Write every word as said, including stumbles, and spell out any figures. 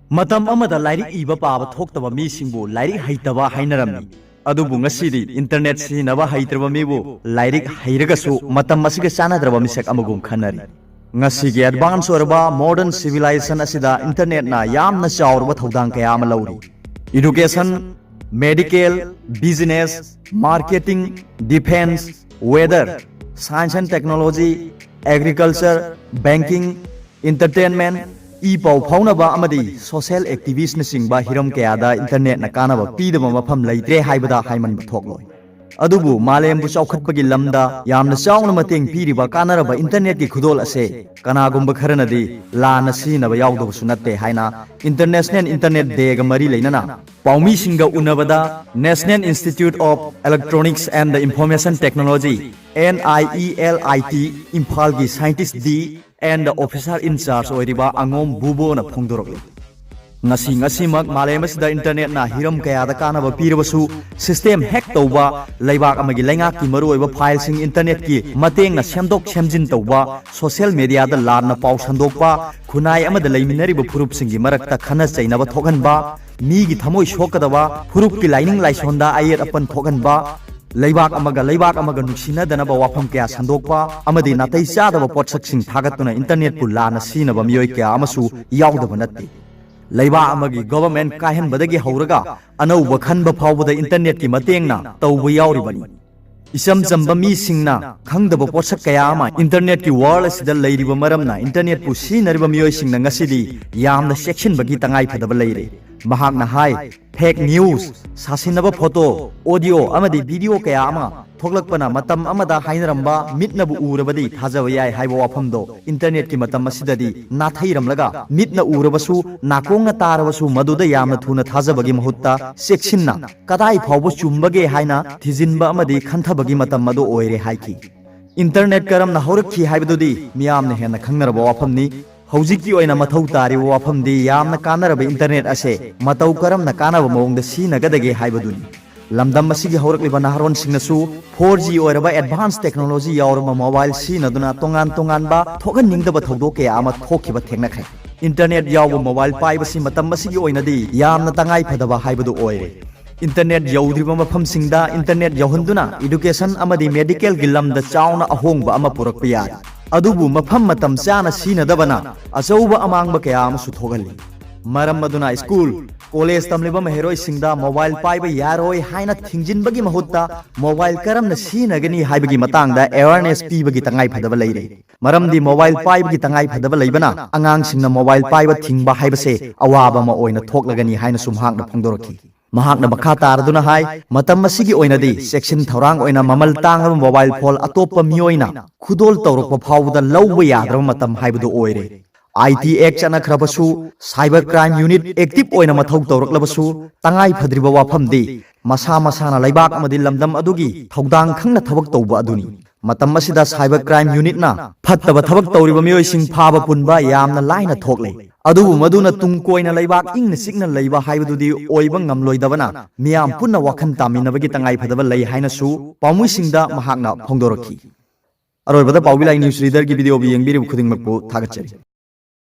ꯃꯇꯝ ꯑꯃꯗ ꯂꯥꯏꯔꯤꯛ ꯏꯕ ꯄꯥꯕ ꯊꯣꯛꯇꯕ ꯃꯤꯁꯤꯡꯕꯨ ꯂꯥꯏꯔꯤꯛ ꯍꯩꯇꯕ ꯍꯥꯏꯅꯔꯝꯃꯤ꯫ ꯑꯗꯨꯕꯨ ꯉꯁꯤꯗꯤ internet ꯁꯤꯖꯤꯟꯅꯕ ꯍꯩꯇ꯭ꯔꯕ ꯃꯤꯕꯨ ꯂꯥꯏꯔꯤꯛ ꯍꯩꯔꯒꯁꯨ ꯃꯇꯝ ꯑꯁꯤꯒ ꯆꯥꯟꯅꯗ꯭ꯔꯕ ꯃꯤꯁꯛ ꯑꯃꯒꯨꯝ ꯈꯟꯅꯔꯤ꯫ ꯉꯁꯤꯒꯤ advance ꯑꯣꯏꯔꯕ modern civilization ꯑꯁꯤꯗ internet ꯅ ꯌꯥꯝꯅ ꯆꯥꯎꯔꯕ ꯊꯧꯗꯥꯡ ꯀꯌꯥ ꯑꯃ ꯂꯧꯔꯤ꯫ Education, medical, business, marketing, defence, weather, science and technology, agriculture, banking, entertainment, E ꯄꯥꯎ ꯐꯥꯎꯅꯕ ꯑꯃꯗꯤ social activist ꯅꯆꯤꯡꯕ ꯍꯤꯔꯝ ꯀꯌꯥꯗ internet ꯅ ꯀꯥꯟꯅꯕ ꯄꯤꯗꯕ ꯃꯐꯝ ꯂꯩꯇ꯭ꯔꯦ ꯍꯥꯏꯕꯗ ꯍꯥꯏꯃꯟꯕ ꯊꯣꯛꯂꯣꯏ꯫ ꯑꯗꯨꯕꯨ ꯃꯥꯂꯦꯝꯕꯨ ꯆꯥꯎꯈꯠꯄꯒꯤ ꯂꯝꯗ ꯌꯥꯝꯅ ꯆꯥꯎꯅ ꯃꯇꯦꯡ ꯄꯤꯔꯤꯕ ꯀꯥꯟꯅꯔꯕ internet ꯀꯤ ꯈꯨꯗꯣꯜ ꯑꯁꯦ ꯀꯅꯥꯒꯨꯝꯕ ꯈꯔꯅꯗꯤ ꯂꯥꯟꯅ ꯁꯤꯖꯤꯟꯅꯕ ꯌꯥꯎꯗꯕꯁꯨ ꯅꯠꯇꯦ ꯍꯥꯏꯅ International Internet Day ꯒ ꯃꯔꯤ ꯂꯩꯅꯅ ꯄꯥꯎꯃꯤꯁꯤꯡꯒ ꯎꯅꯕꯗ National Institute of Electronics and Information Technology, N I E L I T, ꯏꯝꯐꯥꯜꯒꯤ scientist D and officer in charge ꯑꯣꯏꯔꯤꯕ ꯑꯉꯣꯝ ꯕꯨꯕꯣꯅ ꯐꯣꯡꯗꯣꯔꯛꯂꯤ꯫ ꯉꯁꯤ ꯉꯁꯤꯃꯛ ꯃꯥꯂꯦꯝ ꯑꯁꯤꯗ internet ꯅ ꯍꯤꯔꯝ ꯀꯌꯥꯗ ꯀꯥꯟꯅꯕ ꯄꯤꯔꯕꯁꯨ, system hack ꯇꯧꯕ, ꯂꯩꯕꯥꯛ ꯑꯃꯒꯤ ꯂꯩꯉꯥꯛꯀꯤ ꯃꯔꯨꯑꯣꯏꯕ file ꯁꯤꯡ internet ꯀꯤ ꯃꯇꯦꯡꯅ ꯁꯦꯝꯗꯣꯛ ꯁꯦꯝꯖꯤꯟ ꯇꯧꯕ, social media ꯗ ꯂꯥꯟꯅ ꯄꯥꯎ ꯁꯟꯗꯣꯛꯄ, ꯈꯨꯟꯅꯥꯏ ꯑꯃꯗ ꯂꯩꯃꯤꯟꯅꯔꯤꯕ ꯐꯨꯔꯨꯞꯁꯤꯡꯒꯤ ꯃꯔꯛꯇ ꯈꯠꯅ ꯆꯩꯅꯕ ꯊꯣꯛꯍꯟꯕ, ꯃꯤꯒꯤ ꯊꯃꯣꯏ ꯁꯣꯛꯀꯗꯕ, ꯐꯨꯔꯨꯞꯀꯤ ꯂꯥꯏꯅꯤꯡ ꯂꯥꯏꯁꯣꯟꯗ ꯑꯌꯦꯠ ꯑꯄꯟ ꯊꯣꯛꯍꯟꯕ, ꯂꯩꯕꯥꯛ ꯑꯃꯒ ꯂꯩꯕꯥꯛ ꯑꯃꯒ ꯅꯨꯡꯁꯤꯅꯗꯅꯕ ꯋꯥꯐꯝ ꯀꯌꯥ ꯁꯟꯗꯣꯛꯄ ꯑꯃꯗꯤ ꯅꯥꯇꯩ ꯆꯥꯗꯕ ꯄꯣꯠꯁꯛꯁꯤꯡ ꯊꯥꯒꯠꯇꯨꯅ internet ꯄꯨ ꯂꯥꯟꯅ ꯁꯤꯖꯤꯟꯅꯕ ꯃꯤꯑꯣꯏ ꯀꯌꯥ ꯑꯃꯁꯨ ꯌꯥꯎꯗꯕ ꯅꯠꯇꯦ꯫ ꯂꯩꯕꯥꯛ ꯑꯃꯒꯤ government ꯀꯥꯏꯍꯟꯕꯗꯒꯤ ꯍꯧꯔꯒ ꯑꯅꯧꯕ ꯈꯟꯕ ꯐꯥꯎꯕꯗ internet ꯀꯤ ꯃꯇꯦꯡꯅ ꯇꯧꯕ ꯌꯥꯎꯔꯤꯕꯅꯤ꯫ ꯏꯆꯝ ꯆꯝꯕ ꯃꯤꯁꯤꯡꯅ ꯈꯪꯗꯕ ꯄꯣꯠꯁꯛ ꯀꯌꯥ ꯑꯃ internet ꯀꯤ world ꯑꯁꯤꯗ ꯂꯩꯔꯤꯕ ꯃꯔꯝꯅ internet ꯄꯨ ꯁꯤꯖꯤꯟꯅꯔꯤꯕ ꯃꯤꯑꯣꯏꯁꯤꯡꯅ ꯉꯁꯤꯗꯤ ꯌꯥꯝꯅ ꯆꯦꯛꯁꯤꯟꯕꯒꯤ ꯇꯉꯥꯏ ꯐꯗꯕ ꯂꯩꯔꯦ꯫ ꯃꯍꯥꯛꯅ ꯍꯥꯏ, fake news, ꯁꯥꯁꯤꯟꯅꯕ photo, audio ꯑꯃꯗꯤ video ꯀꯌꯥ ꯑꯃ ꯊꯣꯛꯂꯛꯄꯅ ꯃꯇꯝ ꯑꯃꯗ ꯍꯥꯏꯅꯔꯝꯕ ꯃꯤꯠꯅꯕꯨ ꯎꯔꯕꯗꯤ ꯊꯥꯖꯕ ꯌꯥꯏ ꯍꯥꯏꯕ ꯋꯥꯐꯝꯗꯣ internet ꯀꯤ ꯃꯇꯝ ꯑꯁꯤꯗꯗꯤ ꯅꯥꯊꯩꯔꯝꯂꯒ ꯃꯤꯠꯅ ꯎꯔꯕꯁꯨ, ꯅꯥꯀꯣꯡꯅ ꯇꯥꯔꯕꯁꯨ ꯃꯗꯨꯗ ꯌꯥꯝꯅ ꯊꯨꯅ ꯊꯥꯖꯕꯒꯤ ꯃꯍꯨꯠꯇ ꯆꯦꯛꯁꯤꯟꯅ ꯀꯗꯥꯏ ꯐꯥꯎꯕ ꯆꯨꯝꯕꯒꯦ ꯍꯥꯏꯅ ꯊꯤꯖꯤꯟꯕ ꯑꯃꯗꯤ ꯈꯟꯊꯕꯒꯤ ꯃꯇꯝ ꯑꯗꯨ ꯑꯣꯏꯔꯦ ꯍꯥꯏꯈꯤ꯫ Internet ꯀꯔꯝꯅ ꯍꯧꯔꯛꯈꯤ ꯍꯥꯏꯕꯗꯨꯗꯤ ꯃꯤꯌꯥꯝꯅ ꯍꯦꯟꯅ ꯈꯪꯅꯔꯕ ꯋꯥꯐꯝꯅꯤ꯫ ꯍꯧꯖꯤꯛꯀꯤ ꯑꯣꯏꯅ ꯃꯊꯧ ꯇꯥꯔꯤꯕ ꯋꯥꯐꯝꯗꯤ ꯌꯥꯝꯅ ꯀꯥꯟꯅꯔꯕ internet ꯑꯁꯦ ꯃꯇꯧ ꯀꯔꯝꯅ ꯀꯥꯟꯅꯕ ꯃꯑꯣꯡꯗ ꯁꯤꯖꯤꯟꯅꯒꯗꯒꯦ ꯍꯥꯏꯕꯗꯨꯅꯤ꯫ ꯂꯝꯗꯝ ꯑꯁꯤꯒꯤ ꯍꯧꯔꯛꯂꯤꯕ ꯅꯍꯥꯔꯣꯟꯁꯤꯡꯅꯁꯨ four G ꯑꯣꯏꯔꯕ advance technology ꯌꯥꯎꯔꯕ mobile ꯁꯤꯖꯤꯟꯅꯗꯨꯅ ꯇꯣꯉꯥꯟ ꯇꯣꯉꯥꯟꯕ ꯊꯣꯛꯍꯟꯅꯤꯡꯗꯕ ꯊꯧꯗꯣꯛ ꯀꯌꯥ ꯑꯃ ꯊꯣꯛꯈꯤꯕ ꯊꯦꯡꯅꯈ꯭ꯔꯦ꯫ ꯏꯟꯇꯔꯅꯦꯠ ꯌꯥꯎꯕ ꯃꯣꯕꯥꯏꯜ ꯄꯥꯏꯕꯁꯤ ꯃꯇꯝ ꯑꯁꯤꯒꯤ ꯑꯣꯏꯅꯗꯤ ꯌꯥꯝꯅ ꯇꯉꯥꯏ ꯐꯗꯕ ꯍꯥꯏꯕꯗꯨ ꯑꯣꯏꯔꯦ꯫ ꯏꯟꯇꯔꯅꯦꯠ ꯌꯧꯗ꯭ꯔꯤꯕ ꯃꯐꯝꯁꯤꯡꯗ ꯏꯟꯇꯔꯅꯦꯠ ꯌꯧꯍꯟꯗꯨꯅ ꯏꯗꯨꯀꯦꯁꯟ ꯑꯃꯗꯤ ꯃꯦꯗꯤꯀꯦꯜꯒꯤ ꯂꯝꯗ ꯆꯥꯎꯅ ꯑꯍꯣꯡꯕ ꯑꯃ ꯄꯨꯔꯛꯄ ꯌꯥꯏ꯫ ꯑꯗꯨꯕꯨ ꯃꯐꯝ ꯃꯇꯝ ꯆꯥꯅ ꯁꯤꯖꯤꯟꯅꯗꯕꯅ ꯑꯆꯧꯕ ꯑꯃꯥꯡꯕ ꯀꯌꯥ ꯑꯃꯁꯨ ꯊꯣꯛꯍꯜꯂꯤ꯫ ꯃꯔꯝ ꯑꯗꯨꯅ ꯁ꯭ꯀꯨꯜ, ꯀꯣꯂꯦꯖ ꯇꯝꯂꯤꯕ ꯃꯍꯩꯔꯣꯏꯁꯤꯡꯗ ꯃꯣꯕꯥꯏꯜ ꯄꯥꯏꯕ ꯌꯥꯔꯣꯏ ꯍꯥꯏꯅ ꯊꯤꯡꯖꯤꯟꯕꯒꯤ ꯃꯍꯨꯠꯇ ꯃꯣꯕꯥꯏꯜ ꯀꯔꯝꯅ ꯁꯤꯖꯤꯟꯅꯒꯅꯤ ꯍꯥꯏꯕꯒꯤ ꯃꯇꯥꯡꯗ ꯑꯦꯋꯥꯔꯅꯦꯁ ꯄꯤꯕꯒꯤ ꯇꯉꯥꯏ ꯐꯗꯕ ꯂꯩꯔꯦ꯫ ꯃꯔꯝꯗꯤ ꯃꯣꯕꯥꯏꯜ ꯄꯥꯏꯕꯒꯤ ꯇꯉꯥꯏ ꯐꯗꯕ ꯂꯩꯕꯅ ꯑꯉꯥꯡꯁꯤꯡꯅ ꯃꯣꯕꯥꯏꯜ ꯄꯥꯏꯕ ꯊꯤꯡꯕ ꯍꯥꯏꯕꯁꯦ ꯑꯋꯥꯕ ꯑꯃ ꯑꯣꯏꯅ ꯊꯣꯛꯂꯒꯅꯤ ꯍꯥꯏꯅꯁꯨ ꯃꯍꯥꯛꯅ ꯐꯣꯡꯗꯣꯔꯛꯈꯤ꯫ ꯃꯍꯥꯛꯅ ꯃꯈꯥ ꯇꯥꯔꯗꯨꯅ ꯍꯥꯏ, ꯃꯇꯝ ꯑꯁꯤꯒꯤ ꯑꯣꯏꯅꯗꯤ ꯆꯦꯛꯁꯤꯟ ꯊꯧꯔꯥꯡ ꯑꯣꯏꯅ ꯃꯃꯜ ꯇꯥꯡꯂꯕ ꯃꯣꯕꯥꯏꯜ ꯐꯣꯟ ꯑꯇꯣꯞꯄ ꯃꯤꯑꯣꯏꯅ ꯈꯨꯗꯣꯜ ꯇꯧꯔꯛꯄ ꯐꯥꯎꯕꯗ ꯂꯧꯕ ꯌꯥꯗ꯭ꯔꯕ ꯃꯇꯝ ꯍꯥꯏꯕꯗꯨ ꯑꯣꯏꯔꯦ꯫ ꯑꯥꯏ ꯇꯤ ꯑꯦꯛ ꯆꯠꯅꯈ꯭ꯔꯕꯁꯨ, ꯁꯥꯏꯕꯔ ꯀ꯭ꯔꯥꯏꯝ ꯌꯨꯅꯤꯠ ꯑꯦꯛꯇꯤꯚ ꯑꯣꯏꯅ ꯃꯊꯧ ꯇꯧꯔꯛꯂꯕꯁꯨ, ꯇꯉꯥꯏ ꯐꯗ꯭ꯔꯤꯕ ꯋꯥꯐꯝꯗꯤ ꯃꯁꯥ ꯃꯁꯥꯅ ꯂꯩꯕꯥꯛ ꯑꯃꯗꯤ ꯂꯝꯗꯝ ꯑꯗꯨꯒꯤ ꯊꯧꯗꯥꯡ ꯈꯪꯅ ꯊꯕꯛ ꯇꯧꯕ ꯑꯗꯨꯅꯤ꯫ ꯃꯇꯝ ꯑꯁꯤꯗ ꯁꯥꯏꯕꯔ ꯀ꯭ꯔꯥꯏꯝ ꯌꯨꯅꯤꯠꯅ ꯐꯠꯇꯕ ꯊꯕꯛ ꯇꯧꯔꯤꯕ ꯃꯤꯑꯣꯏꯁꯤꯡ ꯐꯥꯕ ꯄꯨꯟꯕ ꯌꯥꯝꯅ ꯂꯥꯏꯅ ꯊꯣꯛꯂꯦ꯫ ꯑꯗꯨꯕꯨ ꯃꯗꯨꯅ ꯇꯨꯡ ꯀꯣꯏꯅ ꯂꯩꯕꯥꯛ ꯏꯪꯅ ꯆꯤꯛꯅ ꯂꯩꯕ ꯍꯥꯏꯕꯗꯨꯗꯤ ꯑꯣꯏꯕ ꯉꯝꯂꯣꯏꯗꯕꯅ ꯃꯤꯌꯥꯝ ꯄꯨꯟꯅ ꯋꯥꯈꯜ ꯇꯥꯃꯤꯟꯅꯕꯒꯤ ꯇꯉꯥꯏ ꯐꯗꯕ ꯂꯩ ꯍꯥꯏꯅꯁꯨ ꯄꯥꯎꯃꯤꯁꯤꯡꯗ ꯃꯍꯥꯛꯅ ꯐꯣꯡꯗꯣꯔꯛꯈꯤ꯫ ꯑꯔꯣꯏꯕꯗ ꯄꯥꯎꯕꯤ ꯂꯥꯏ ꯅ꯭ꯌꯨꯁ ꯔꯤꯗꯔꯒꯤ ꯚꯤꯗꯤꯑꯣꯕꯨ ꯌꯦꯡꯕꯤꯔꯤꯕ ꯈꯨꯗꯤꯡꯃꯛꯄꯨ ꯊꯥꯒꯠꯆꯔꯤ꯫